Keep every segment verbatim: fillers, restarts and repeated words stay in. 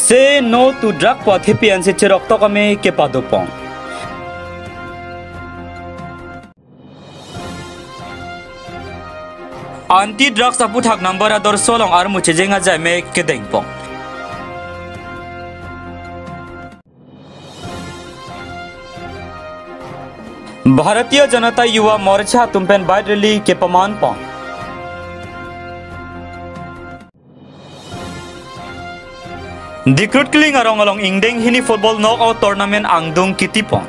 Say no to drug pu athepi ansi cheroktok amei kepadopon. Anti drugs aputhak Nambar Adorsho along armu chejeng ajai mek kedengpon. Bharatiya Janata Yuva Morcha atum pen bike rally kepamanpon. Dikrut Kling arong along ingdeng hini football knockout tournament angdung kitipon.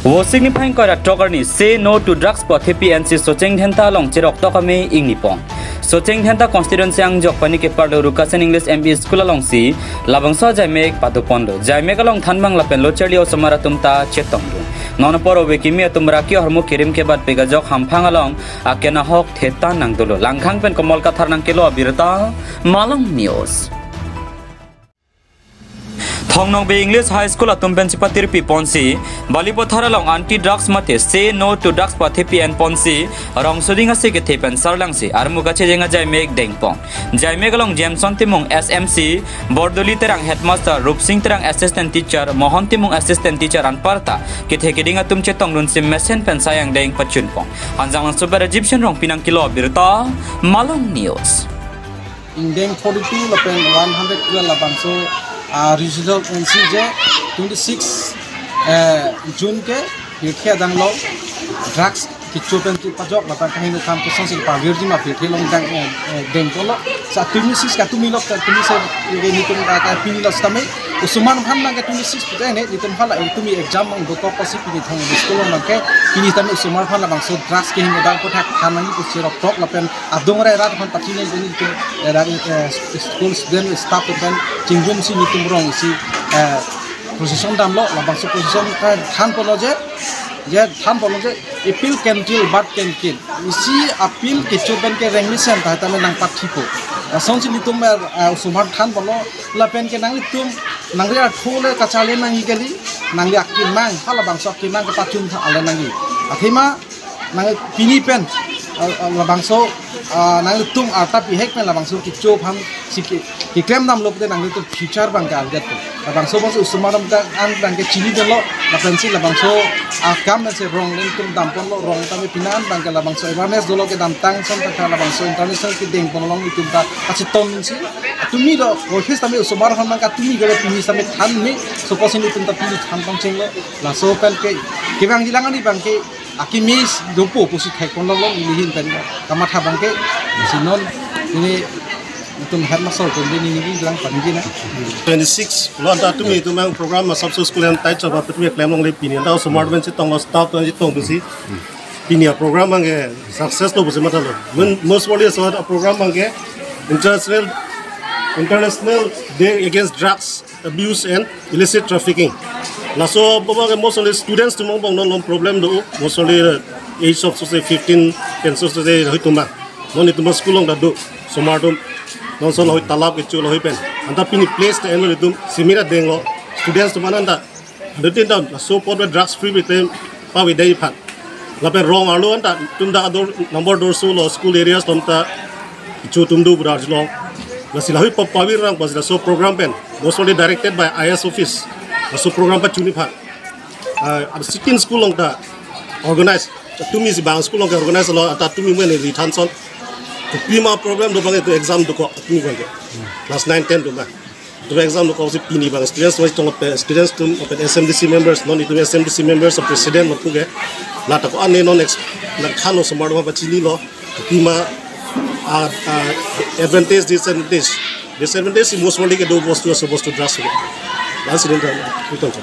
Vosik niphai ingkoi ra throk arni Say No to Drugs pu athepi ansi Socheng Dhenta along cheroktok amei ingnipon. Socheng Dhenta constituency angjok pani keparlo Rukasen English M E School alongsi labangso ajai mek padoponlo. Jai mek along thanbang lapen lo charli osomar atum ta chetongdun. Non apor ove kimi atum raki ahormu kirim kebat pegajok hamphang along akenahok thetan nangdolo. Langkhang pen Komol Kathar nangkelo abirta, Malong News. Thong Nokbe English High School atum pen chipatirpi ponsi, Balipathar along anti drugs mate Say No to Drugs pu athepi enponsi, rong soding ase kethe pen sarlangsi, armu kachejeng ajai mek dengpon. Jai mek along Jameson Timung S M C, Bordoli Terang headmaster, Rupsing Terang assistant teacher, Mohon Timung assistant teacher anparta kethe keding atum chetongdunsi mesen pen sayang deng pachunpon. Hanjanglangso pen Rajiv Shen Rongpi nangkelo abirta, Malong News. Ingdeng forty-two lapen one hundred twelve labangso, ah, result ensi je twenty-six, eh, June ke pirthe adang lo drugs kecho pen kepajok lapen kaheno kam kosonsi pavirji ma pirthe along dang, eh, eh, dengpon lo. Sa twenty-six ka tumi lo, ka tumi se, eh, nitum ka, ka pini lo setame. Osomar aphan nangke twenty-six pute ne nitum hala, eh, tumi exam mang dokok pasi pini Thong Nokbe School nangke pini tame osomar aphan labangso drugs keheno dang aputhak than nangji pu cheroktok lapen adung rai rat aphan pachini pini nitum, eh, rat, eh, school student staff pen chingrumsi nitum rong isi, eh, procession damlo, labangso procession ka thanponlo je, je thanponlo je, "A pill can kill, but can kill." Isi a pill kecho pen ke rengmesen tahai tame nangpathipo. Lasonsi nitum, eh, eh, osomar thanponlo, lapen ke nanglitum, nangli artho le kacharli nangji kali, nangli akemang, halabangso akemang kepachun tha ale nangji. Athema, nang pini pen, ah, ah, labangso, ah, nanglitum arta bihek pen labangso kecho aphansi ke, keklem damlo pute nanglitum future abang ke arjat po. Labangso bangso osomar atum ta an abang ke chinidunlo, lapensi labangso akam pensi rong le nitum damponlo, rong tame pini an abang ke labangso awareness dolo kedamtang ason ta labangso international kedengpon along nitum ta kachetongsi. Tumi lo, office tame osomar aphan abang ke tumi ke pini tame than me, suppose nitum ta pini than pangchenglo, laso pen ke, kevangji lang ani abang ke, akimi dopo pusi thekpon longlo nelihin pen kamatha abang ke, si non neli itum headmaster pen neli neli lang panji na. Twenty-six, lo anta tumi itum abang program ma subso school and tight choba tumi klem longle pini anta osomar pen chetonglo staff pen chetong pusi. Pini a program abang ke success lo pusi mathalo. Mun most probably so a program abang ke International, International Day Against Drugs Abuse and Illicit Trafficking. Laso abang ke mostly students atum abang non non problem do, mostly, uh, age of, so say, fifteen pen so say hoi atum abang. Non itum school along ta do, osomar atum, non son hoi talab kecho lo hoi pen. Anta pini place ta enlo itum, simira denglo, students atum anta. Dutin down, laso apot drugs free pen pavek dei aphan. Lapen rong arlo anta, itum dak ador, Nambar Adorsho lo school areas atum ta, kecho atum do budar jilong. Lasi lahei pa pavir rang pas laso program pen, mostly directed by I S office. Laso program pachini aphan. Ah, ada sixteen school along ta organize. Tumi si bang school along ke organize lo, anta tumi men ri than son. Pima problem do abang itum exam dokok, tumi abang ke. Class nine, ten atum abang. Itum exam dokok si pini abang students wise tong pe students atum pe S M D C members, non itum S M D C members of president lo puke. La ta ko ane non ex, la khano osomar atum pachinilo. Pima, ah, ah, advantage, disadvantage. Disadvantage si most probably kedo bostu aso bostu drugs. La student itum.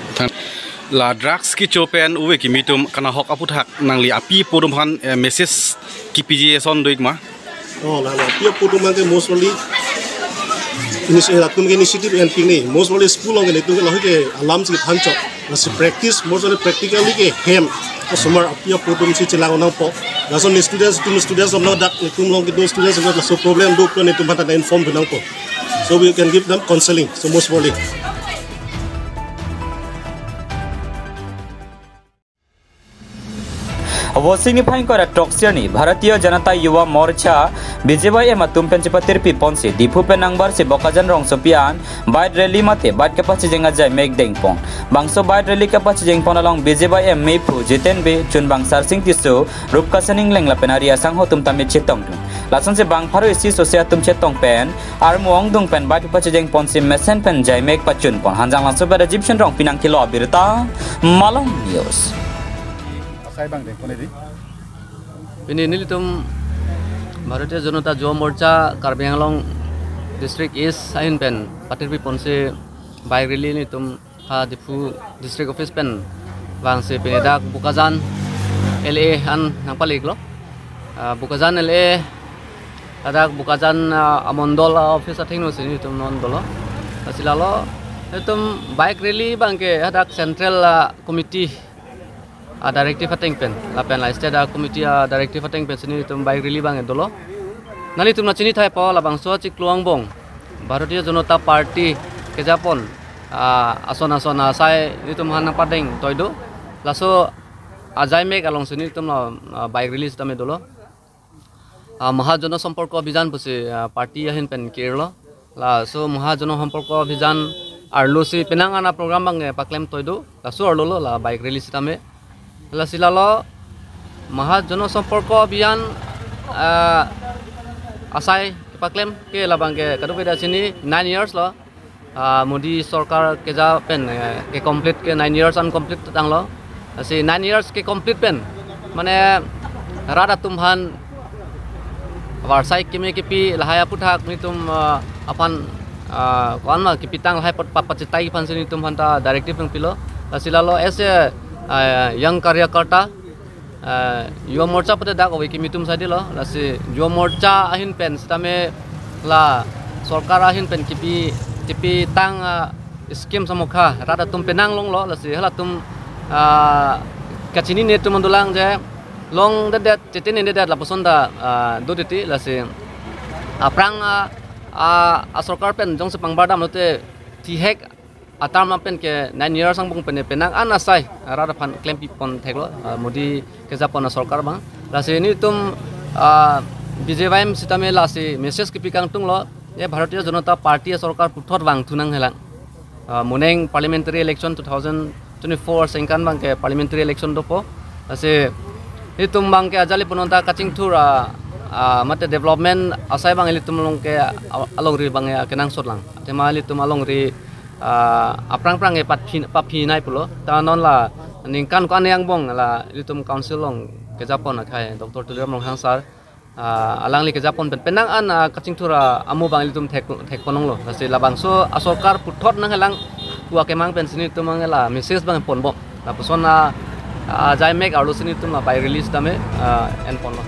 La drugs kecho pen ove kimi atum kenahok aputhak nangli api apo atum aphan, eh, message kipiji ason do-ik ma? Oh, la, la, api apo atum abang ke most probably initi-, eh, latum ke initiative enpik ni. Most probably school along ke netum ke lahei ke alam si thanchok. Lasi practice, most probably practically ke hem. Osomar api apo atum si chelang nangpo. Laso ne students, itum students along dak, itum along kedo students along laso problem do pen itum aphan ta inform nangpo. So we can give them counseling. So most probably. Vosik niphai ingkoi ra throksi arni Bharatiya Janata Yuva Morcha, B J Y M atum pen chepatirpi ponsi Diphu pen nangbarsi Bokajan rongsopi an bike rally mate bike kapachejeng ajai mek dengpon. Bangso bike rally kapachejeng pon along B J Y M mephu Jiten Bey, chunbang Sarsing Tisso, Rupkasan Engleng lapen ari asangho atum tame chetongdun. Lasonsi bang pharo isi sose atum chetong pen armu ongdung pen bike kapachejeng ponsi mesen pen jai mek pachun pon. Hanjanglangso pen Rajiv Shen Rongpi nangkelo abirta, Malong News. Asai bang dengpon edi. Pini nelitum Bharatiya Janata Yuva Morcha Karbi Anglong District East ahin pen patirpi ponsi bike rally nelitum ha Diphu District Office pen vangsi pini dak Bokajan L A an nangpaleklo. Ah, Bokajan L A, hadak Bokajan, ah, amondol, ah, office athengno si nelitum non dolo. Lasi lalo nelitum bike rally abangke hadak Central, ah, Committee, ah, directive ateng pen, lapen la State, ah, Committee, ah, directive ateng pensi nelitum bike rally abang dolo. Nanglitum nangchinithaipo, labangso achiklo angbong Bharatiya Janata Party kejapon, ah, ason ason asai nelitum aphan nangpadengtoi do. Laso ajai mek alongsi nelitum la, ah, bike rally sitame dolo. Ah, Maha Jana Samparko Abhiyan pusi, ah, party ahin pen ke-irlo. Laso Maha Jana Samparko Abhiyan arlosi penang an aprogram abang, eh, paklemtoi do. Laso arlo lo la bike rally sitame. Lasi lalo Maha Jana Samparko Abhiyan, ah, asai kepaklem ke labangke kadokave ta chini nine years lo. Ah, Modi sorkar keja pen, eh, ke complete ke nine years an complete tanglo. Lasi nine years ke complete pen, mane rat atum aphan varsai keme kipi lahai aphuthak nelitum, ah, aphan, ah, ko-an ma kipitang lahai pat, pat, pachitai aphansi nelitum aphanta directive nangpilo. Lasi lalo as a, ah, young karyakarta, ah, Yuva Morcha pute dak ove kimi atum saidi lo, lasi Yuva Morcha ahin pen sitame la sorkar ahin pen kipi, kipitang, ah, scheme samokha rat atum penang longlo, lasi halatum, ah, kachinine atum dolang je longdetdet, chetininedet lapuson ta, ah, do titi, lasi aphrang, ah, ah, asorkar pen jongsi pangbar damlote thihek atam apen ke nine years angbong pen penang an asai rat aphan klempi pon theklo, ah, Modi kejapon asorkar abang. Lasi nelitum, ah, B J Y M sitame lasi message kipi kangtunglo, ye Bharatiya Janata Party asorkar puthot vangthu nanghelang. Ah, moning parliamentary election two thousand twenty-four sengkan abangke parliamentary election dopo. Lasi nelitum abangke ajali punonta kachingthur, ah, ah, mate development asai abang ilitum along ke, ah, alongri abang ya kenangsot lang. Athema ilitum alongri, ah, aphrang phrang ke patphi, paphinai pulo. Ta non la ningkan ko-an angbong la ilitum council along kejapon akhai Doctor Tuliram Ronghang sir, ah, alangli kejapon pen penang an, ah, kachingthur, ah, amu abang ilitum thek, thekponlonglo. Lasi labangso asorkar puthot nanghelang pu akemang pensi nelitum abang la message abang ponbom. Lapuson, ah, ah, ajai mek arlosi nelitum la bike rally sitame, ah, enponlo.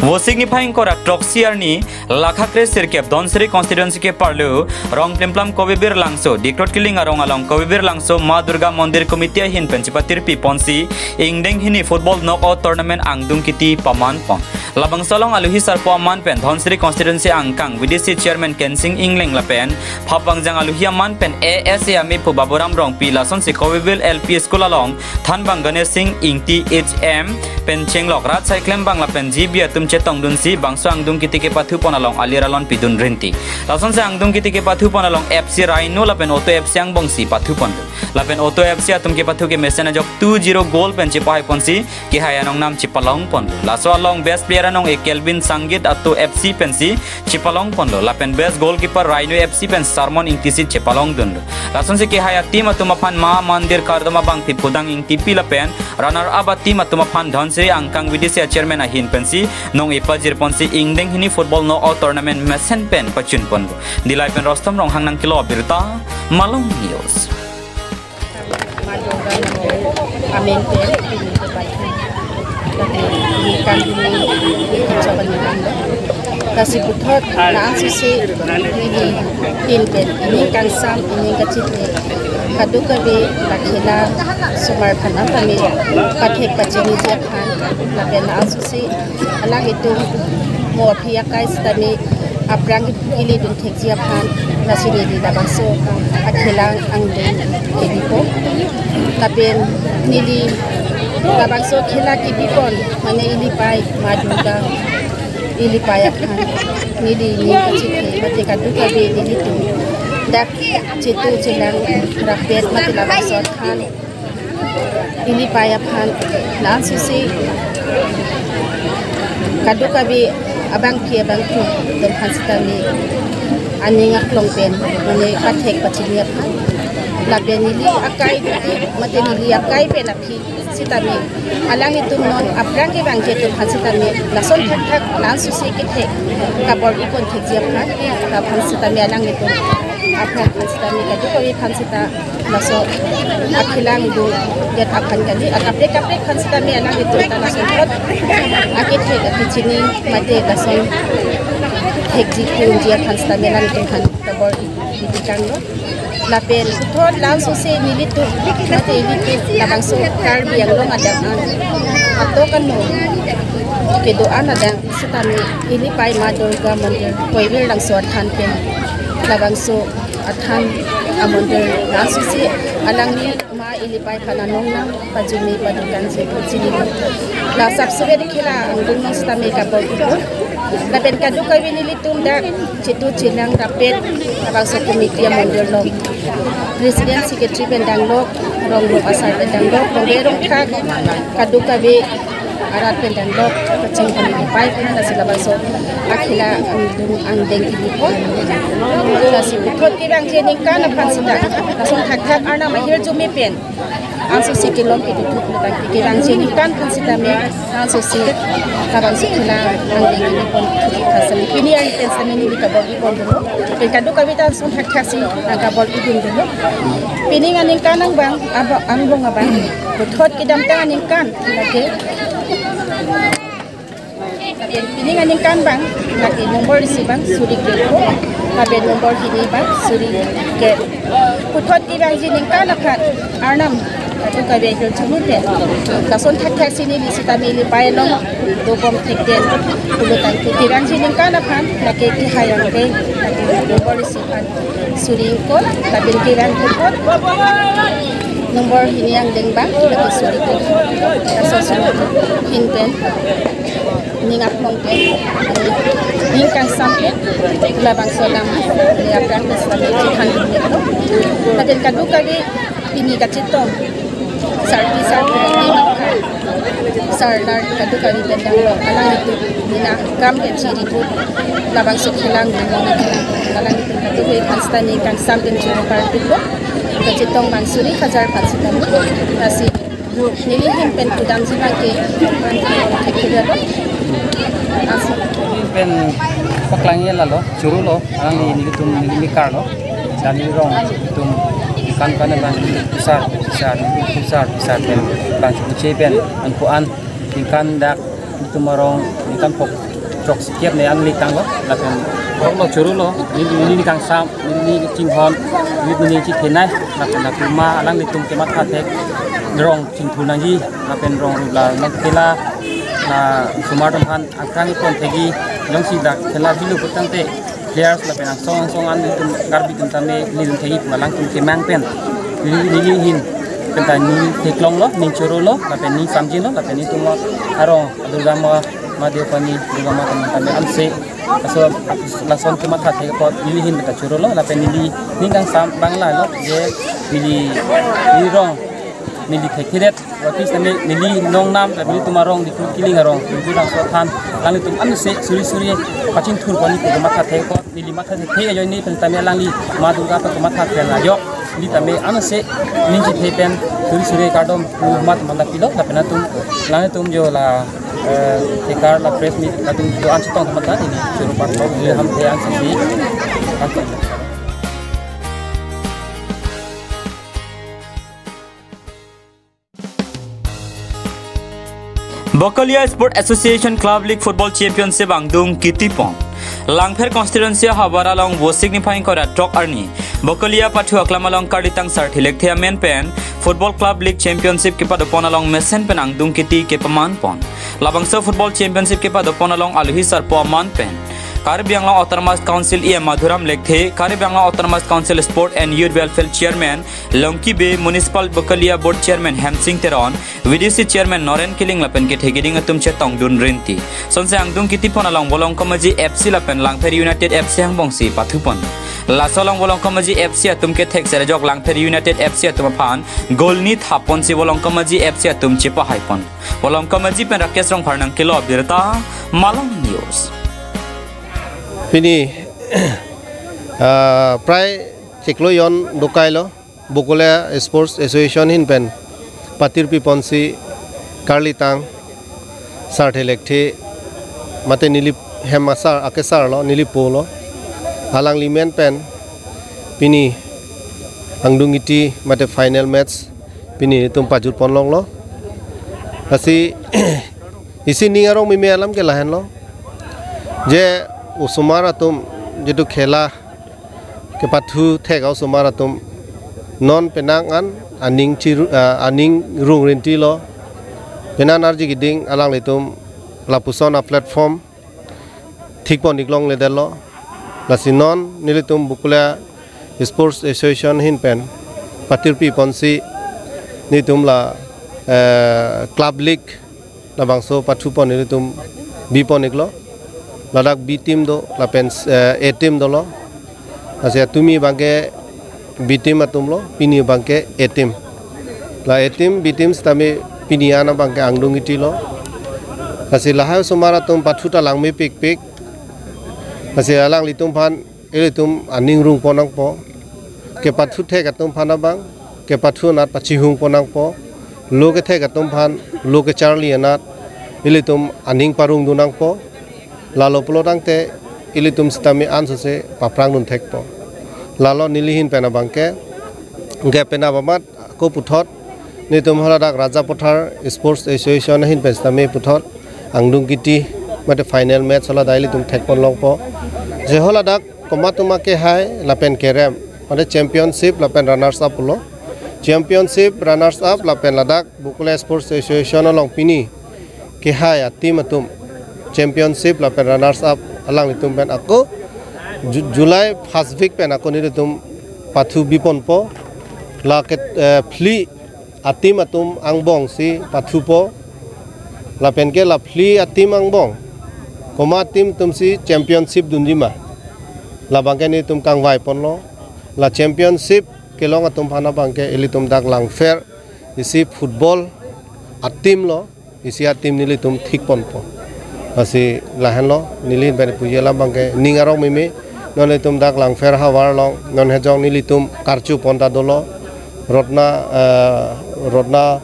Vosik niphai ingkoi ra throksi arni, lakha kre sirkep Dhansiri constituency ke-arlo, Rongplimplam Kobibir Langso, Dikrot Kiling arong along Kobibir Langso Ma Durga Mandir Committee ahin pen chepatirpi ponsi, ingdeng hini football knockout tournament angdung kiti paman pon. Labangso along aluhi sarpo aman pen Dhansiri constituency angkang V D C chairman Kensing Engleng lapen phapangjang aluhi aman pen A S A amephu Baburam Rongpi, lasonsi Kobibir L P school along thanbang Ganesh Sing Ingti H M pen chenglok rat saiklem abang lapen G B atum chetongdunsi bangso angdung kiti kepathu pon along alir alon pidun rinti. Lasonsi angdung kiti kepathu pon along F C Rhino lapen Auto F C angbongsi pathu pon. Lapen Auto F C atum kepathu ke mesen ajok two zero goal pen chepahai ponsi kehai anong nam chepalong ponlo. Laso along best player anong e Kelvin Sangit Auto F C pensi chepalong ponlo. Lapen best goalkeeper Rhino F C pen Sarmon Ingti si chepalongdunlo. Lasonsi kehai a-team atum aphan Ma Mandir kardom abang Tipudang Ingtipi lapen runner up a-team atum aphan Dhansiri angkang V D C a-chairman ahin pensi nong-e pajir ponsi ingdeng hini football knockout tournament mesen pen pachun ponlo. Dillai pen Rostom Ronghang nangkelo abirta, Malong News. Amen pen pini ke bai. Tapi ini kan ini ini coba ni kan. Lasi puthot la-an sose ini tin pen ini kangsam ini kachit ni. Kadokave la khela osomar aphan aphan ni pathek pachiniji aphan. Lapen la-an sose alanglitum mo aphi akai sitame aphrang ili dun thekji aphan, lasi neli labangso akhela angdeng kebipo. Lapen neli labangso akhela kebipon, mane ili pai Ma Durga, ili pai aphan neli ning kachithe, mate kadokave nelitum dak chitu chilang rapet, mate labangso athan ili pai aphan la-an susi kadokave abangpi abangphu atum aphan sitame aning aklong pen mane pathek pachini aphan, lapen neli akai, mate neli akai pen aphi sitame alanglitum non aphrang kevangji atum aphan sitame lason thakthak la-an susi kethe kabor-i pon thekji aphan, aphan sitame alanglitum aphrang aphan sitame kadokave aphan sita laso akhela angdeng det aphan kali, akaprek kaprek aphan sitame alanglitum ta lason thot akethek akechini mate lason thekji kunji aphan sitame alanglitum aphan kabor-i, itikanglo. Lapen puthot la-an susi nelitum mate ilitum labangso Karbi Anglong adang an atok ano kedo-an adang sitame ili pai Ma Durga Mandir Koivirlangso athan pen labangso athan amondir la-an susi alangli ma ili pai aphan anong nang pajumi padukang si chini. La subsequent akhela angdeng non sitame kabor-i pon. Lapen kadokave nelitum dak chitu chilang rapet labangso committee amondir along president secretary pen danglok, rong rup asar pen danglok, rong berong thak kadokave arat pen danglok, kaching kami pai pen lasi labangso akhela angdeng angdeng kebipo. Lasi puthot kevangji aningkan aphan sita lason thakthak Arnam ahirjume pen la-an susi kelong kedo thup lo tangte kevangji aningkan aphan sitame la-an susi kabang si khela angdeng kebipon thup lo tha sitame pini ari pen sitame neli kabor-i pon dolo. Pen kadokave ta lason thakthak si nang kabor-i dun dolo. Pining aningkan angbong, abo angbong abang puthot kedamtang aningkan lake lapen pining aningkan abang, lake nombor isi abang suri kre-pho, lapen nombor hini abang suri kre-et. Puthot kevangji aningkan aphan Arnam kadokave ahirjume pen lason thakthak si neli sitame ili pai along dobom thekdet pulo tangte kevangji aningkan aphan lake kehai angdeng, lake nombor isi aphan suri ingkoi, lapen kevang puthot nombor hini angdeng abang lake suri kre-et. Laso suri ahin pen ning aklong pen, ning kangsam pen labangso alam ya practice kami chikhan dun lo. Lapen kadokave pini kachetong sarpi sarpi ni makha sarlar kadokave pen danglok, alanglitum nina kam pen chiri put labangso khela angdeng, alanglitum kadokave aphan sita ning kangsam pen choro parpik lo. Kachetong abang suri hajar aphan sita lo. Lasi neli ahin pen kedamji abang ke thekthedet lo. Aso pen paklangji lalo, choro lo, alangli nelitum neli mekar lo. Sani rong tum kan kan abang pusar pusar pusar pusar pen abang puche pen an pu an ningkan dak tum arong ningkan phok chok sikep ne an li tanglo, lapen rong lo choro lo, neli neli kangsam, neli chinghon, neli neli chithenei, lapen lapen ma alanglitum kematha thek rong chingthur nangji, lapen rong rup la nang khela la sumar atum aphan akrang pon thekji, jongsi dak khela bilo pu tangte players lapen angsong angsong an itum Karbi atum tame nelitum thekji pu alangtum kemang pen neli neli ahin pen ta ning theklong lo, ning choro lo, lapen ning samjin lo, lapen itum arong Durga ma, ma Deopani, Durga ma teman tame anse. Laso lason kematha thek apot neli ahin pen ta choro lo, lapen neli ning kangsam abang la lo, je neli neli rong neli thekthedet, artist tame neli nongnam, lapen nelitum arong, nelitum kiling arong, nelitum rangso than, alanglitum anse suri suri pachingthur pon neli kematha thek apot, neli matha thek ajoine pen tame alangli ma Durga pen kematha thek ajok, neli tame anse ning chithe pen suri suri kardom pu mat manda pilo, lapen atum, alanglitum jo la, eh, thekar la press meet latum jo an chetong kematha neli choro parlo, neli ham the an sisi. Bokolia Sport Association Club League Football Championship angdeng kitipon. Langpher constituency havar along Vosik niphai ingkoi ra throk arni Bokolia pathu aklam along karlitang Sarthe Lekthe amen pen Football Club League Championship kepadopon along mesen pen angdeng kiti kepamanpon. Labangso Football Championship kepadopon along aluhi sarpo aman pen Karbi Anglong Autonomous Council E M Madhuram Lekthe, Karbi Anglong Autonomous Council Sport and Youth Welfare Chairman Longki Bey, Municipal Bokolia Board Chairman Hemsing Teron, V D C Chairman Noren Killing lapen kethe keding atum chetongdun rinti. Sonse angdung kiti pon along Bolong Komaji F C lapen Langpher United F C angbongsi pathupon. Laso along Bolong Komaji F C atum kethek serjok Langpher United F C atum aphan goal ni thaponsi Bolong Komaji F C atum chepahaipon. Bolong Komaji pen Rakesh Rongphar nangkelo birta, Malong News. Pini, ah, prai chiklo jon dokailo, Bokolia Sports Association ahin pen patir piponsi karlitang Sarthe Lekthe mate neli hem asar, akesar lo, neli po lo. Alangli amen pen pini angdung kiti mate final match pini itum pajutpon longlo. Lasi isi ning arong meme alam ke lahenlo. Je osomar atum jitu khela kepathu thek osomar atum non penang an aning chiru, ah, aning rung rinti lo. Penang arji keding alanglitum lapuson a-platform thikpon iklong ledetlo. Lasi non nelitum Bokolia Sports Association ahin pen patir piponsi nelitum la, eh, club league labangso pathupon nelitum bipon iklo. Ladak B team do, lapen, eh, A team dolo. Lasi atumi abangke B team atum lo, pini abangke A team. La A team, B team sitame pini an abangke angdung kiti lo. Lasi lahai osomar atum pathu ta langmepikpik. Lasi alanglitum aphan ilitum aning rungpon nangpo. Kepathu thek atum aphan abang kepathu anat pachihungpon nangpo. Lo kethek atum aphan lo kecharli anat ilitum aning parungdun nangpo. Lalo pulo tangte ilitum sitame ansose paphrangdun thekpo. Lalo neli ahin pen abangke, ke penap amat ako puthot nelitum haladak Rajapathar Sports Association ahin pen sitame puthot angdung kiti mate final match haladak ilitum thekpon longpo. Je haladak komat atum akehai lapen kerem, mate championship lapen runners up pulo. Championship, runners up lapen ladak Bokolia Sports Association along pini kehai a-team atum championship lapen runners up alanglitum pen ako Ju-, July first week pen ako nelitum pathu biponpo. La ke, eh, phli a-team atum angbongsi pathupo. Lapen ke la phli a-team angbong komat team atumsi championship dunjima, labangke nelitum kangvaiponlo. La championship kelong atum aphan abangke ilitum dak Langpher isi football a-team lo, isi a-team nelitum thikponpo. Lasi lahenlo, neli pen puji alam abangke ning arong meme, non nelitum dak Langpher havar along non hejong nelitum karchupon ta dolo, Rotna, eh, Rotna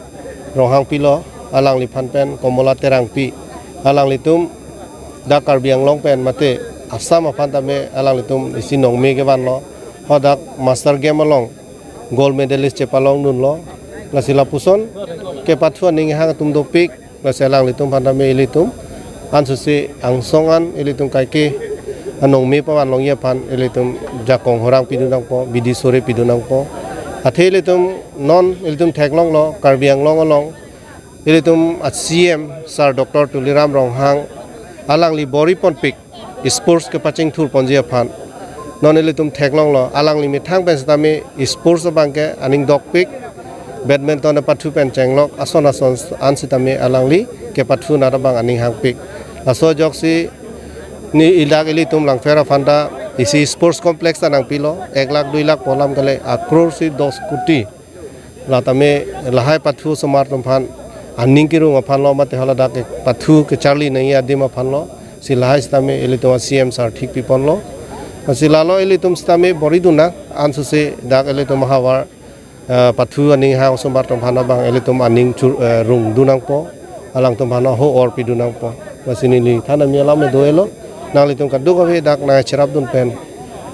Ronghangpi lo, alangliphan pen Komola Terangpi. Alanglitum dak Karbi Anglong pen mate Assam aphan tame alanglitum isi nongme kevanlo. Hadak master game along gold medalist chepalongdunlo. Lasi lapuson kepathu aning hang atum dopik. Lasi alanglitum aphan tame ilitum ansose angsong an ilitum kaike anongme pavanlongji aphan ilitum jakong horang pidun nangpo, bidi sore pidun nangpo. Athe ilitum non ilitum theklonglo, Karbi Anglong along ilitum a-C M sir Doctor Tuliram Ronghang alangli bor-iponpik sports kepachingthurponji aphan. Non ilitum theklonglo, alangli methang pen sitame sports abangke aning dokpik, badminton pathu pen chenglok, ason ason an sitame alangli kepathu anat abang aning hangpik. Laso ajoksi ne ladak ilitum Langpher aphan ta isi sports complex ta nangpilo, ek lakh dui lakh pu alam kali, a-crore si dos koti. La tame lahai pathu osomar atum aphan aning kerung aphanlo mate haladak ke pathu kecharli nangji adim aphanlo. Si lahai sitame ilitum a-C M sir thik piponlo. Si lalo ilitum sitame bor-idun nang ansose dak ilitum havar, eh, pathu aning hang osomar atum aphan abang ilitum aning chur, eh, rungdun nangpo. Alangtum aphan ho-or pidun nangpo. Lasi neli than ami alam me do-elo. Nanglitum kadokave dak nangcherapdun pen,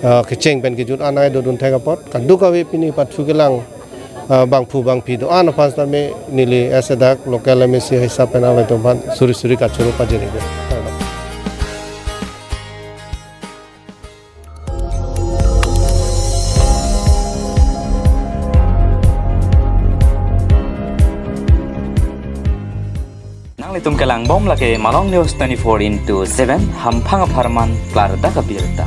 eh, kecheng pen kejut an nangdodun thek apot, kadokave pini pathu kelang, eh, bangphu bangphi do-an aphan sitame neli ase dak local M A C hisap pen nanglitum aphan suri suri kachoro pajirke. Nanglitum kelang bom lake Malong News twenty-four into seven, hamphang apharman klardak abirta.